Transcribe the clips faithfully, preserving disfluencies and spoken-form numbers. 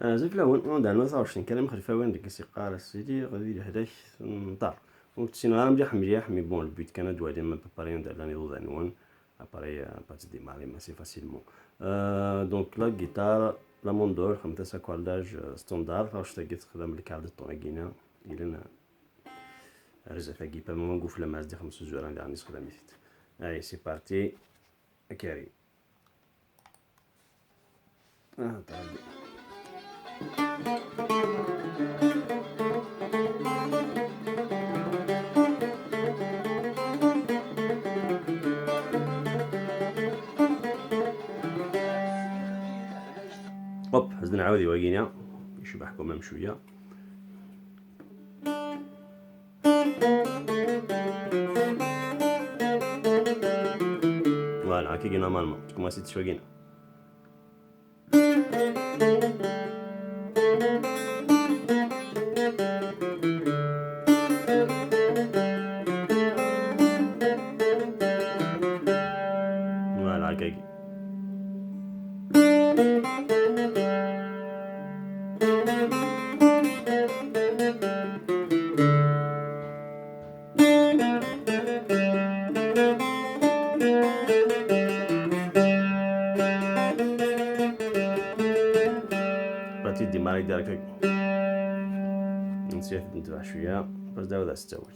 Azul fell-awen, anda ma taɣect n Karim Xelfawi deg i s-iqqar sidi ɣer di lehlak n ṭar. Ur tessineɣ ara mliḥ mliḥ, mais bon, le but kan ad d-walim à peu près anda llan iḍudan-nwen. Après, euh, pas de démarrer assez facilement. Euh, donc la guitare, la mondol, xemt-as acordage, euh, standard, taɣect-agi texdam le quart de ton-agi-na, yellan, euh, rzat-agi, pas moment guflam as d-ixem s uzuran daɣen yessexdam-it. Allez, c'est parti. Karim. Ah, t'as raison. Hop, ad nɛawed i wagina. Yecbeḥ quand même cwiya. Voilà, هكا normalement. تكون سيت شوية. Voilà, هكاكي. بغيتي ديماري ديالك هكا. نسيت نتبع شوية، بس داود على الستاول.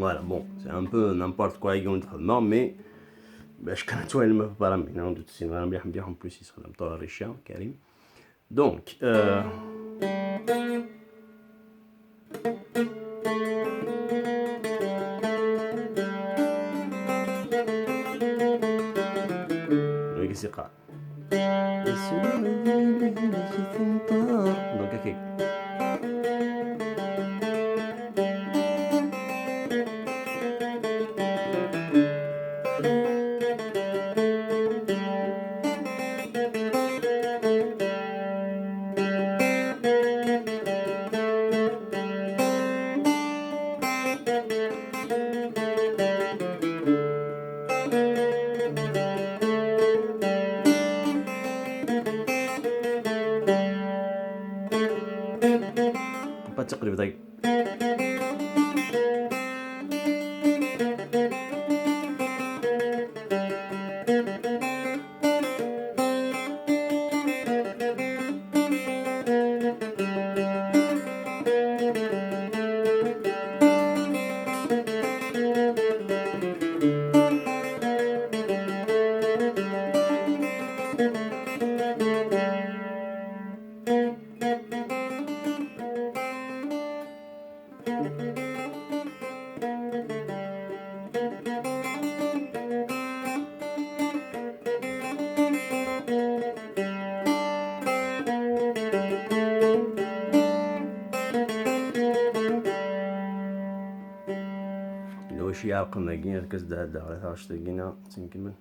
Voilà, bon, c'est un peu n'importe quoi, mais باش كانت وين ما في برامج، نعاود تسين، راه مليح، مليح، en plus يسخدم طول الريشة، كريم. Donc, euh, oui, c'est quoi ? Donc, ok. Pas de surprise, Lwaci iɛerqen dagi, ad k-as-d-ɛeddaɣ ɣer taɣect-agi-na, ad tt-nkemmel.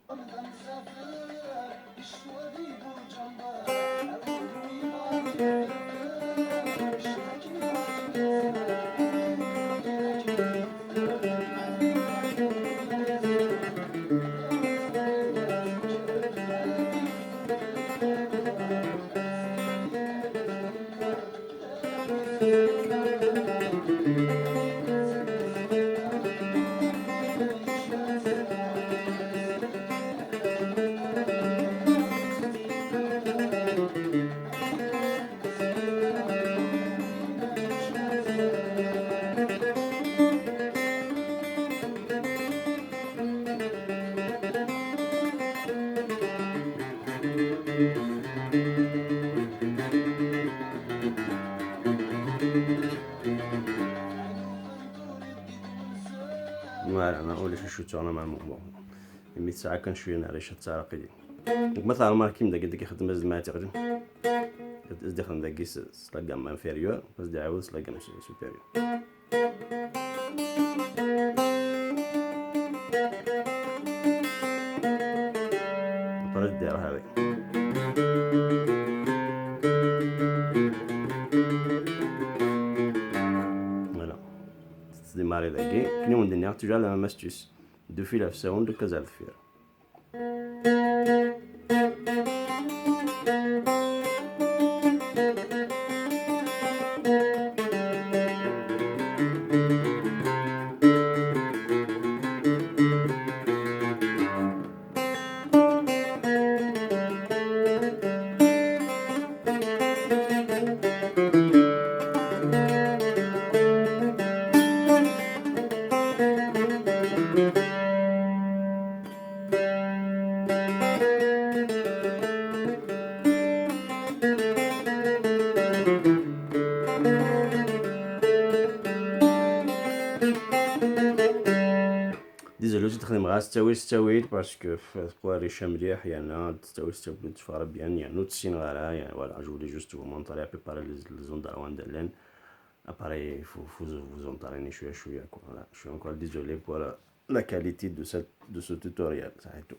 Voilà, ma ulac acu tuɣ normalement. Bon. Imi tesɛa kan cwiya n rrica d taraqi. Donc ma tɛermar kim dagi dagi xeddem as-d ma tiɣli. As-d ixdem dagi s, s la gamme inférieure, as-d iɛawed s la gamme su-, supérieure. Après, ad d-iruḥ avec. Voilà. Tettdimari dagi. Kni wen-d-nniɣ, toujours la même astuce. Deux fils ɣef sound, d kaz ar deffir. Désolé, ur tt-xdimeɣ ara s ttawil s ttawil, parce que f-, teqwa rrica mliḥ, yerna s ttawil s ttawil ur tt-teffeɣ ara bien, yerna ur tt-ssineɣ ara, yerna voilà, je voulais juste vous montrer à peu près les, les endroits anda llan. Après, vous, vous, vous entraînez cwiya cwiya, quoi. Voilà. Je suis encore désolé pour la, la qualité de cette, de ce tutoriel. Ça et tout.